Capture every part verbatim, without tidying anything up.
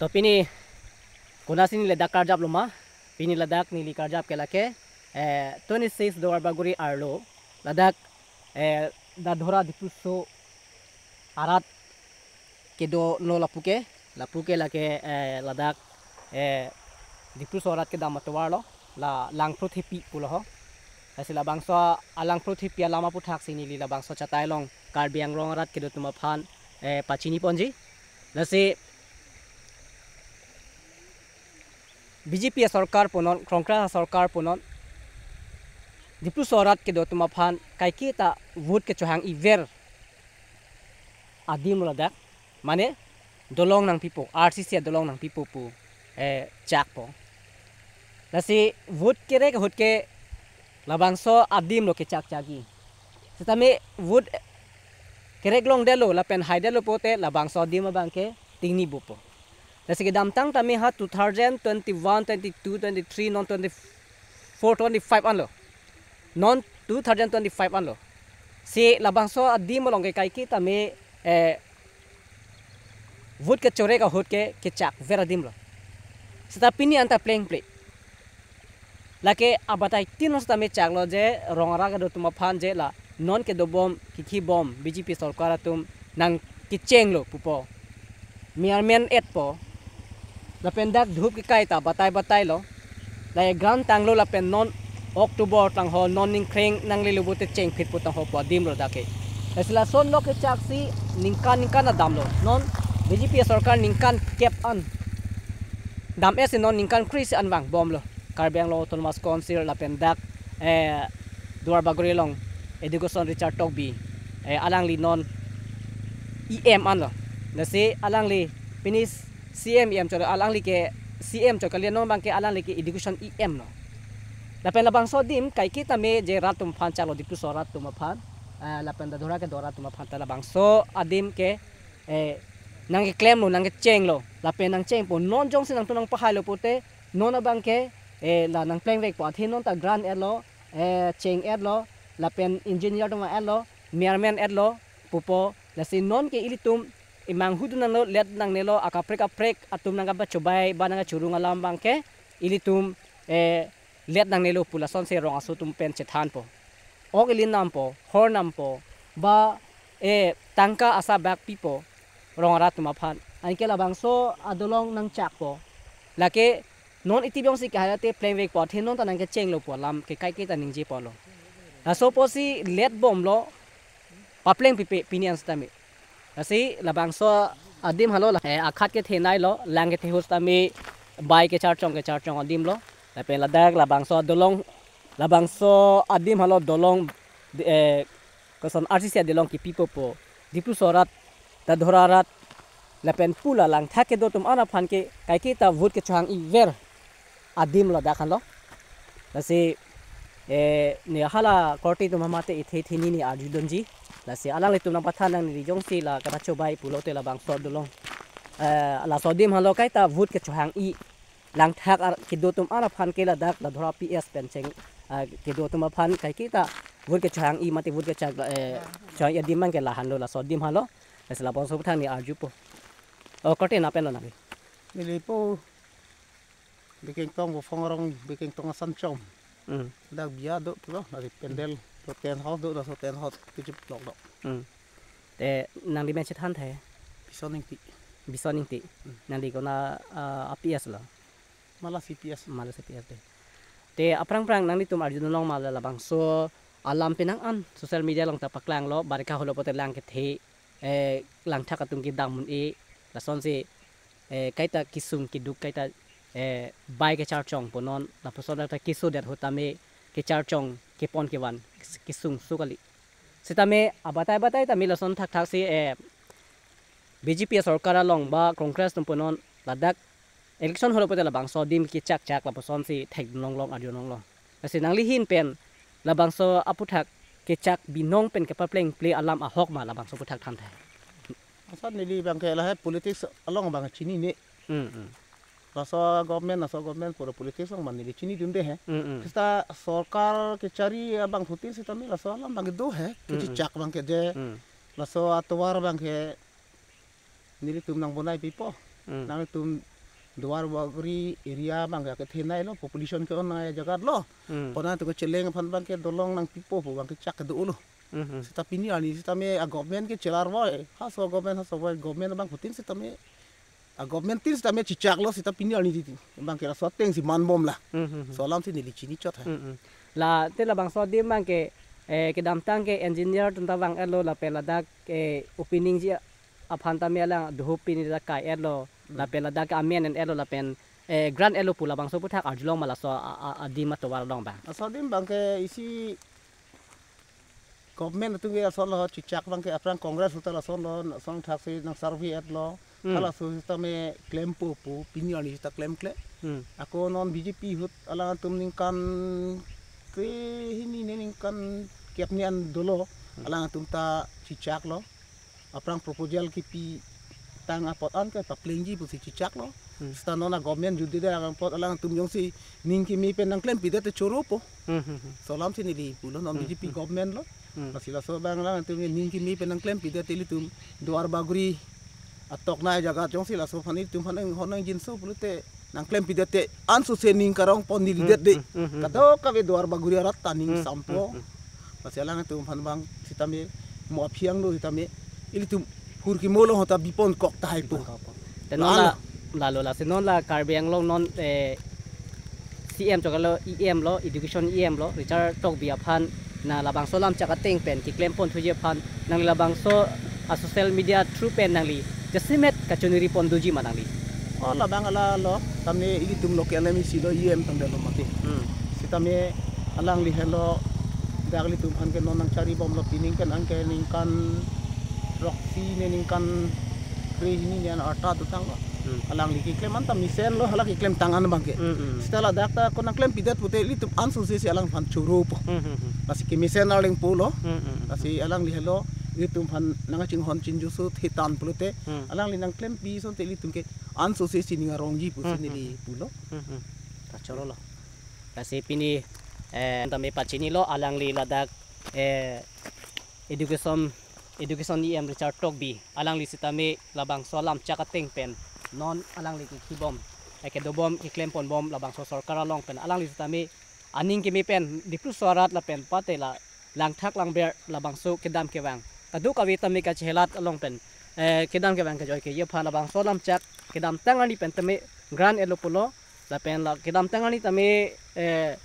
To pini konatsi neli ladak karjap loma, pini ladak neli karjap ke lake, eh, twenty-six Duarbagori arlo, ladak, eh, Dadhora Dipluso arat kedo lo lapu ke, lapu ke lake, eh, ladak, eh, Dipluso arat kedam atovar lo, la Langpro Thepi pulo ho. Lasi labangso a Langpro Thepi alam aputhaksi neli labangso chatai along Karbi Anglong arat kedo atum aphan, eh, pachini ponji. Lasi B J P asorkar punon, Congress asorkar punon, Dipluso arat kedo atum aphan kaiketa vote kechohang iver adim lo ladak, mane dolong nangpipo, R C C adolong nangpipo pu, eh, chakpo. Lasi vote kerek ahut ke labangso adim lo kechak chakji. Sitame vote kerek longdetlo lapen haidetlo pote labangso adim abang ke tingni bupo. Lasi kedamtang tame ha two thousand twenty-one, twenty-two, twenty-three, non twenty-four, twenty-five anlo. Non two thousand twenty-five anlo. Si labangso adim along ke kaike tame, eh, vote kechorek ahut ke kechakver adim lo. Seta pini anta plengple. Lake abatai tin lo seta me chaklo je rong arat kedo atum aphan je la non kedobom kikhibom B J P sorkar atum nangkechenglo pupo. Miarmen etpo. Lapen dak dhup kekai ta batai batai lo. La e grant tanglo lapen non October tangho non ningkreng nanglelo bote chengphit pu tangho pu adim lo dak ke. Lasi lason lo kechaksi ningkan ningkan adamlo. Non B J P sorkar ningkan kep an dam-et si non ningkan kre-isi an vangbomlo. Karbi Anglong Autonomous Council lapen dak, eh, Duarbagori along Education Richard Tokbi, eh, alangli non E M anlo. Lasi alangli pini C M E M cholo, alangli ke C M cholo kali, non abang ke alangli ke Education E M lo. Lapen labangso adim kaike tame je rat atum aphan chaklo, Dipluso rat atum aphan, eh, lapen Dadhora kedo arat atum aphan ta labangso adim ke, eh, nangkeklemlo, nangkechenglo, lapen nangchengpo, non jongsi nangtum nangpahailo pote, non abang ke, eh, la nangplengvekpo, athe non ta grant etlo, eh, cheng etlo, lapen engineer atum etlo, miarmen etlo pupo. Lasi non ke ilitum imang hudun nanglo, let nangnelo, akaprek kaprek atum nangkapachobai ba nangkachorung alam abang ke ilitum, eh, let nangnelo pu lasonsi rong aso atum pen chethanpo. Ok ili nampo, hor nampo, ba, eh, tangka asabak pipo rong arat atum aphan. Anke labangso adolong nangchakpo. Lake non iti jongsi kehai ate plengvekpo, athe non ta nangkechenglo pu alam ke kaike ta ningjepo lo. Laso apotsi letbomlo, paplengpipe pini an sitame. Lasi labangso adim halo la, eh, akhat kethenei lo, lang kethe ahut sitame bai kecharchong kecharchong adim lo. Lapen ladak labangso adolong, labangso adim halo dolong, eh, koson R C C adolong kipipo pu. Dipluso arat, Dadhora arat, lapen pu la Langthak kedo atum an aphan ke kaike ta vote kechohang iver adim lo dak an lo. Lasi, eh, ne hala korte atum mate ithe ithe neli arjudunji. Lasi alanglitum nangpathan nang, neli jongsi la kapachobai pulote labangso adolong, eh, laso adim halo kaita vote kechohang i Langthak ar-, kedo atum an aphan ke ladak Dadhora P S pen cheng, ah, kedo atum aphan kaike ta vote kechohang i mate vote kechak, eh, chohang i adim abang ke la-an lo, laso adim halo. Lasi labangso aputhak neli arjupo. O, korte nangpen lo nang. Neli po Bikengtong Bofong arong, Bikengtong asan chom. Hmm. Dak biya do pulo, dari pandal, do tent house do, laso tent house kejip lok do. Hmm. Te nangli men chethan the? Bison Ingti. Bison Ingti. Hmm. Nangli kona, ah, A P S lo? Mala C P S. Mala C P S de. Te aphrang phrang nanglitum arjulong ma la labangso alam penang an social media along ta paklanglo, barika holo pote lang kethe, eh, Langthak atum kedam un-e, lasonsi, eh, kaita kesung keduk kaita, eh, bai kecharchong punon, lapuson ta keso det ahut tame kecharchong kepon kevan kesung so kali. Sitame abatai batai tame lason thakthak si, eh, B J P sorkar along ba Congress atum punon ladak election holo pote labangso adim kechak chak lapusonsi thekdun longlong arjulong lo. Lasi nangli ahin pen labangso aputhak kechak binong pen kepaplengple alam ahok ma labangso aputhak than the? Asa neli abang ke lahai politics along abang chinine. Hmm, hmm. Laso government, laso government pura politics along ma neli chinidunde he. Hmm, hmm. Sita sorkar kechari abangphutin sitame laso alam abang do he. Hmm, hmm. Kechechak abang ke je. Hmm. Laso atovar abang ke nelitum nangbonai pipo. Hmm. Nanglitum Duar Bagori area abang ke thenei lo, population ke-onnei ajagat lo. Hmm. Pona tu kecheleng aphan abang ke dolong nangpipo pu abang ke chak kedo lo. Hmm, hmm. Seta pini arni sitame a-government ke chelarvoi. Haso government, haso voi government abang putin sitame a-government tin sitame chichak lo, seta pini arni titi. Abang ke laso ateng si manbom la. Hmm, hmm, hmm. Laso alam si neli chini chot hai. Hmm, hmm. La te labangso adim abang ke, eh, kedamtang ke engineer atum ta vang-et lo lapen ladak, eh, openingji aphan tame alang duhu pini ta kai-et lo, hmm, lapen ladak ke amen en-et lo lapen, eh, grant et lo pu labangso aputhak arjulong ma laso a, a, adim atovar along abang? Laso adim abang ke isi government atum ke laso lo chichak abang ke aphrang Congress ahut ta laso lo, lason thak si nang survey et lo. Hmm. Halaso sitame klempo pu pini arni seta klemkle. Hmm. Ako non B J P ahut alangtum ningkan krehini ne ningkan kep ni an dolo. Hmm. Alangtum ta chichak lo. Aphrang proposal kipi tang apot an ke paplengji pusi chichak lo. Hmm. Seta non a-government judidar apot alangtum jongsi ning keme pen nangklempidet te choropo. Hmm, hmm, hmm. Laso alam si neli pulo non, hmm, B J P, hmm, government lo. Hmm. Lasi laso abang alangtum ning keme pen nangklempidet te ilitum Duar Bagori atok nei ajagat jongsi laso aphan ilitum aphan honang jinso pulote nangklempidet te ansose ning karongpon nelidet de. Hmm, hmm, hmm, hmm. Kadokave Duar Bagori arat ta ning, hmm, sampo. Hmm, hmm. Lasi alangtum aphan abang sitame mo aphi angno sitame ilitum phurkimo along ahut ta bipon kok tahai pu. Te non la, lalo lasi non la Karbi Anglong non, eh, C M choklo, E M lo, education E M lo, Richard Tokbi aphan nang labangso lamchak ateng pen keklempon thuji aphan nangli labangso a-social media through pen nangli jasemet kachoniripon doji ma nangli? Oh, labang ala lo, tame ilitum local M A C lo, E M tangdet lo mati. Hmm. Sitame alangli helo, dak ilitum aphan ke non nangcharibom lo, pining ke nang ke ningkan throksi ne ningkan krehini ne an arta dotang lo. Hmm. Alangli keklem an ta mesen lo, hala keklem tang an abang ke. Hmm, hmm. Seta ladak ta ko nangklempidet pute ilitum ansose si alangphan choropo. Hmm, hmm, hmm. Lasi kemesen arleng pulo. Hmm, hmm, hmm. Lasi alangli helo, ilitum aphan nangchinghon chinjuso thetan pulote. Hmm. Alangli nangklempi asonte ilitum ke ansose si ning arongji pusi, hmm, hmm, neli pulo. Hmm, hmm. Ta choro lo. Lasi pini, eh, tame pachinilo alangli ladak, eh, education, education E M Richard Tokbi. Alangli sitame labangso lamchak ateng pen non alangli kekhibom, eh, kedobom, keklemponbom labangso sorkar along pen alangli sitame aning keme pen Dipluso arat lapen pate la langthak langber labangso kedam kevang kadokave tame kachehelat along pen, eh, kedam kevang kejoi keji aphan labangso lamchak kedamtang arni pen tame grant et lo pulo, lapen la kedamtang arni tame, eh,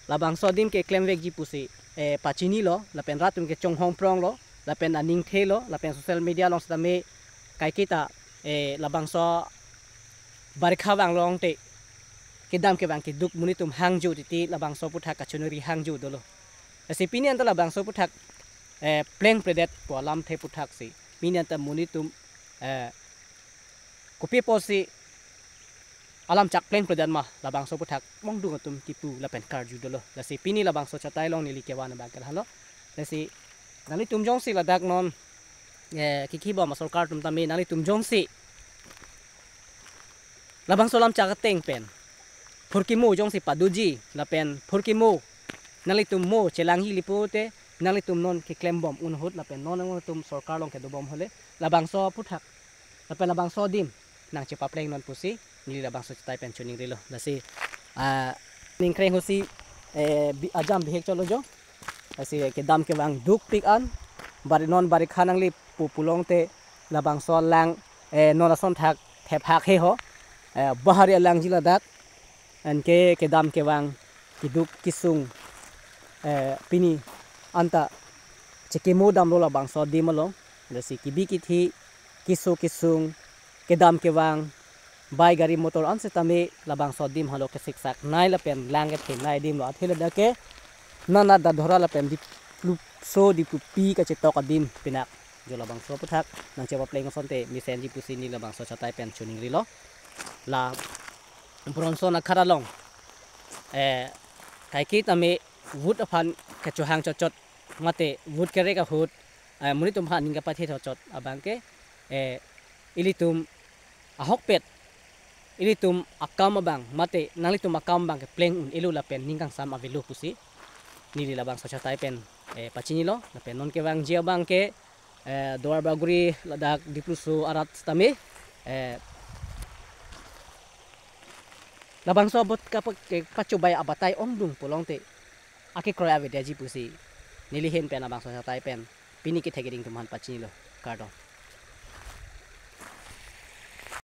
labangso adim keklemvekji pusi, eh, pachinilo, lapen rat atum kechonghong prong lo, lapen aning the lo, lapen social media along sitame kaiketa, eh, labangso barikha vang long te kedam kevang keduk monit atum hangjo titi labangso aputhak kachoniri hangjo dolo. Lasi pini anta labangso aputhak, eh, plengpredet pu alamthe aputhak si pini anta monit atum, eh, kopi apotsi alamchak plengpredet ma labangso aputhak mongdung atum kipu lapen karju dolo. Lasi pini labangso chatai along neli kevan abang ke lahelo. Lasi nanglitum jongsi ladak non, eh, kekhibom asorkar atum tame nanglitum jongsi labangso lamchak ateng pen phurkimo jongsi padoji lapen phurkimo nanglitum mo chelangji li pute nanglitum non keklembom un ahut lapen non nangtum sorkar along kedobom hole labangso aputhak lapen labangso adim nangchepapleng non pusi neli labangso chatai pen choningrilo. Lasi, ah, ningkreng ahut si, eh, bi-, ajam bihek chotlo jo. Lasi kedam kevang dukpik an, bari non barikha nangli pu pulongte labangso alang, eh, non ason thak thephak he ho, eh, bahari alangji ladak, anke kedam kevang keduk kesung, eh, pini anta chekimo damlo labangso adim along. Lasi kebi kethe, keso kesung, kedam kevang, bike gari motor an sitame labangso adim halo kesiksak nei lapen lang kethe nei adim lo, athe ladak ke nana dadhora lapen Dipluso Diplupi kachetok adim pinak jo labangso aputhak nangchepapleng asonte mesenji pusi neli labangso chatai pen choningrilo. La Bronson akhara along, eh, kaiketa me vote aphan kechohang chotchot mate vote kerek ahut, eh, monit atum aphan aning kapathe chotchot abang ke, eh, ilitum ahokpet ilitum akam abang mate nanglitum akam abang kepleng un-elo lapen ning kangsam avelo pusi neli labangso chatai pen, eh, pachinilo. Lapen non kevangji abang ke, eh, Duar Bagori ladak Dipluso arat tame, eh, Labangso abot kapa-, kepachobai abatai ongdung pulote akekroi avedetji pusi neli ahin pen labangso asatai pen pini kethek keding atum aphan pachinilo. Kardom.